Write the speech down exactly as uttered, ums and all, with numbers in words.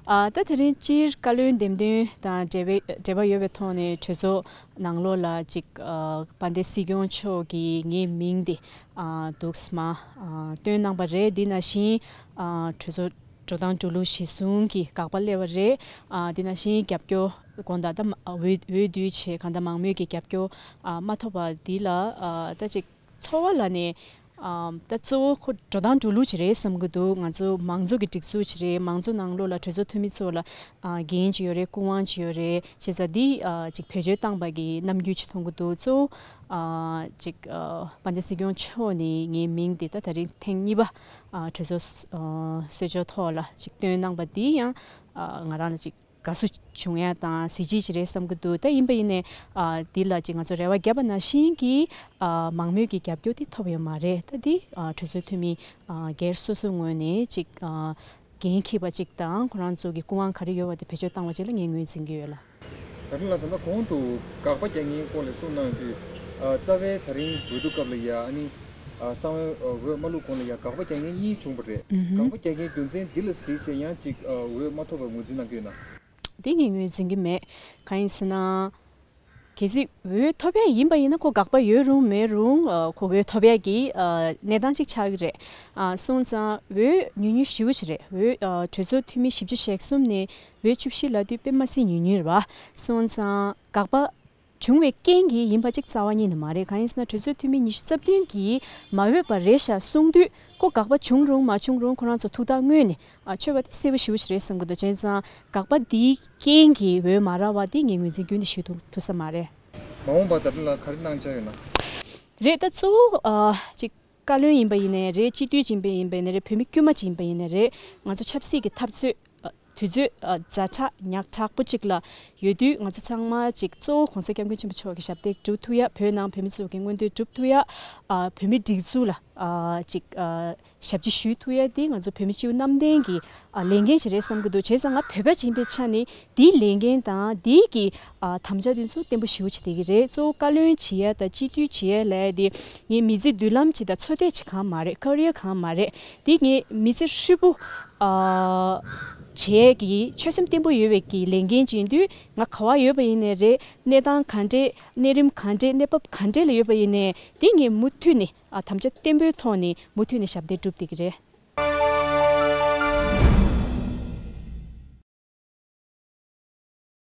ཨ། ད་དེ་རིང་སྤྱིར་བཀའ་བློན་འདེམས་ཐོན་དང་འབྲེལ་བའི་འབྲེལ་བ་ཡོད་པའི་ཐོག་ནས་གྲོས་ཚོགས་ནང་ལོགས་ལ་ཅིག་ཨ། དཔལ་ལྡན་སྲིད་སྐྱོང་མཆོག་གིས་ངའི་མིང་དེ་ཨ། འདུག་སེ་མར་ཨ། བཏོན་གནང་པ་རེད། འདི་ནང་བཞིན་ཨ། གྲོས་ཚོགས་འགྲོ་སྟངས་འགྲོ་ལུགས་གཞིར་བཟུང་གིས་དགག་པ་སླེབས་པ་རེད། ཨ། འདི་ནང་བཞིན་རྒྱབ་སྐྱོར་དགོངས་དག་ད་འོས་འོས་བསྡུ་བྱས་གང་ལྟར་མང་མོས་ཀྱི་རྒྱབ་སྐྱོར་ཨ། མ་ཐོབ་པ་འདི་ལ་ཨ། ད་ཅིག་ཚོར་བ་ལ་ནི། ཨམ། ད་གཙོ་བོ་ཁོ་འགྲོ་སྟངས་འགྲོ་ལུགས་ཅིག་རེད་བསམ་གྱི་འདུག་ང་ཚོ་མང་གཙོ་གི་སྒྲིག་འཛུགས་ཅིག་རེད། མང་གཙོ་ནང་ལོགས་ལ་གྲོས་ཚོགས་འཐུས་མི་ཚོ་ལ་ཨ། འགན་ཅིག་ཡོད་རེད། སྐུ་དབང་ཅིག་ཡོད་རེད། བྱས་ཙང་འདི་ཨ། ཅིག་བེད་སྤྱོད་བཏང་པ་གི་རྣམ་འགྱུར་ཅིག་མཐོང་གི་འདུག་གཙོ་བོ་ཨ། ཅིག་ཨ། དཔལ་ལྡན་སྲིད་སྐྱོང་མཆོག་ནས་ངའི་མིང་འདི་ད་ད་རིང་ཐེངས་གཉིས་པ་ཨ། གྲོས་ཚོགས་ཨ། གསར་འཇོག་ཐོག་ལ་ཅིག་བཏོན་གནང་པ་འདི་ཡང་ཨ། ང་རང་ལ་ཅིག་དགའ་བསུ་བྱུང་ཡ་དང་གཟི་བརྗིད་ཅིག་རེད་བསམ་གྱི་འདུག་ད་ཡིན་པ་ཡིན་ནའི་ཨ། འདི་ལ་ཅིག་ང་ཚོ་རེ་བ་བརྒྱབ་པ་ནང་བཞིན་གྱི་ཨ། མང་མོས་ཀྱི་རྒྱབ་སྐྱོར་དེ་ཐོབ་ཡོད་མ་རེད། ད་འདི་ཨ། གྲོས་ཚོགས་འཐུས་མི་ཨ། སྒེར་སོ་སོའི་ངོས་ནས་ཅིག་ཨ། འགན་འཁྱེར་བ་ཅིག་དང་ཁོ་རང་ཚོ་གི་སྐུ་དབང་ག་རེ་ཡོད་པ་དེ་བེད་སྤྱོད་བཏང་བ་ཅིག་ལ་ངས་ངོས་འཛིན་གྱི་ཡོད་ལ། ད་རིང་ལ་ད་ལྟ་གོང་དུ་དགག་པ་རྒྱག་མཁན་སྐོར་ལ་གསུངས་གནང་དུས་ཨ། རྩ་བའི་ད་རིང་འོས་བསྡུ་སྐབས་ལ་ཡ་ཨ་ནི་ཨ། གསང་བའི་འོས་མ་བླུགས་གོང་ལ་ཡ་དགག་པ་རྒྱག་མཁན་གཉིས་བྱུང་བ་རེད། ཨུ་ཧུམ། དགག་པ་རྒྱག་མཁན་རྒྱུ་མཚན་འདི་ལ་གཟིགས་བྱས་ཡང་ཅིག་ཨ། འོས་མ་ཐོབ་པར་ངོས་འཛིན་གནང་གི་ཡོད་ན། འདི་ངས་ངོས་འཛིན་གྱི་མེད། གང་ཡིན་ཟེར་ན། གལ་སྲིད་འོས་ཐོབ་ཡ་ཡིན་པ་ཡིན་ན་ཁོ་དགག་པ་ཡོད་རུང་མེད་རུང་ཨ། ཁོ་འོས་ཐོབ་ཡ་གི་ཨ། གནས་སྟངས་ཅིག་ཆགས་ཀྱི་རེད། ཨ། སོང་ཙང་འོས་ཉུང་ཉུང་ཞེ་པོ་ཅིག་རེད། འོས་ཨ། གྲོས་ཚོགས་འཐུས་མི་བཞི་བཅུ་ཞེ་གསུམ་ནས་འོས་བཅུ་བཞི་ལབ་དུས་དཔེ་མ་སྲིད་ཉུང་ཉུང་རེད་པ། སོང་ཙང་དགག་པ་བྱུང་བའི་རྐྱེན་གྱིས་ཡིན་པ་ཅིག་རྩ་བ་ཉིད་ནས་མ་རེད། གང་ཡིན་ཟེར་ན་གྲོས་ཚོགས་འཐུས་མི་ཉི་ཤུ་རྩ་བདུན་གྱིས་མ་འོས་པ་རེད་ཤག་གསུང་དུས་ཁོ་དགག་པ་བྱུང་རུང་མ་བྱུང་རུང་ཁོ་རང་ཚོ་ཐུགས་ཐག་དངོས་ནས་ཨ། ཆོད་པ་དེ་གསལ་པོ་ཞེ་པོ་ཞིག་རེད་བསམ་གྱི་འདུག་བྱས་ཙང་དགག་པ་འདིའི་རྐྱེན་གྱིས་འོས་མ་རག་པ་དེ་ངས་ངོས་འཛིན་རྒྱུན་དུ་ཞུ་ཐུབ་ཐུབ་ས་མ་རེད། མ་འོངས་པ་ད་ལྟ་ལ་ག་རེ་གནང་འཆར་ཡོད་ན། རེད། ད་གཙོ་བོ་ཨ། ཅིག་བཀའ་བློན་ཡིན་པ་ཡིན་ནའི་རེད། སྤྱི་འཐུས་ཡིན་པ་ཡིན་ནའི་རེད། བོད་མི་དཀྱུས་མ་ཅིག་ཡིན་པ་ཡིན་ནའི་རེད། ང་ཚོ་ཆབ་སྲིད་ཀྱི་འཐབ་རྩོད་ཨ། དུས་ཚོད་ཨ། ཛ་དྲག་ཉག་ཕྲ་པོ་ཅིག་ལ་ཡོད་དུས་ང་ཚོ་ཚང་མ་ཅིག་གཙོ་བོ་༸གོང་ས་༸སྐྱབས་མགོན་ཆེན་པོ་མཆོག་གི་ཞབས་འདེགས་སྒྲུབ་ཐུབ་ཡ། བོད་ནང་བོད་མི་ཚོ་གི་མངོན་འདོད་སྒྲུབ་ཐུབ་ཡ། ཨ། བོད་མི་སྒྲིག་འཛུགས་ལ་ཨ། ཅིག་ཨ། ཞབས་ཕྱི་ཞུ་ཐུབ་ཡ་དེ་ང་ཚོ་བོད་མི་སྤྱི་བོ་གནམ་བསྟན་གྱི་ཨ། ལས་འགན་ཞིག་རེད་བསམ་གྱི་འདུག་བྱས་ཙང་ང་བོད་པ་ཅིག་ཡིན་པའི་ཆ་ནས་དེའི་ལས་འགན་དང་དེའི་གི་ཨ། དམ་བཅའ་དེ་ཚོ་བརྟན་པོ་ཞེ་པོ་ཅིག་བསྡད་ཀྱི་རེད། གཙོ་བོ་བཀའ་བློན་བྱེད་ཡ་དང་སྤྱི་འཐུས་བྱེད་ཡ་ལབ་ཡ་དེ་ངའི་མི་ཚེ་མདུན་ལམ་ཅིག་དང་འཚོ་སྟེགས་ཅིག་གང་མ་རེད། ཁེ་རི་ཡར་གང་མ་རེད། དེ་ངའི་མི་ཚེ་ཧྲིལ་པོ་ཨ། བྱེད་ཡ་གི་ཆོད་སེམས་བརྟན་པོ་ཡོད་པའི་གི་ལས་འགན་ཅིག་ཡིན་དུས་ང་ག་བ་ཡོད་པ་ཡིན་ནའི་རེད། གནས་སྟངས་ག་འདྲས་གནས་རིམ་ག་འདྲས་གནས་བབ་ག་འདྲས་ལ་ཡོད་པ་ཡིན་ནའི་དེ་ངས་མུ་མཐུད་ནས་ཨ། དམ་བཅའ་བརྟན་པོའི་ཐོག་ནས་མུ་མཐུད་ནས་ཞབས་འདེགས་སྒྲུབ་བསྡད་ཀྱི་རེད།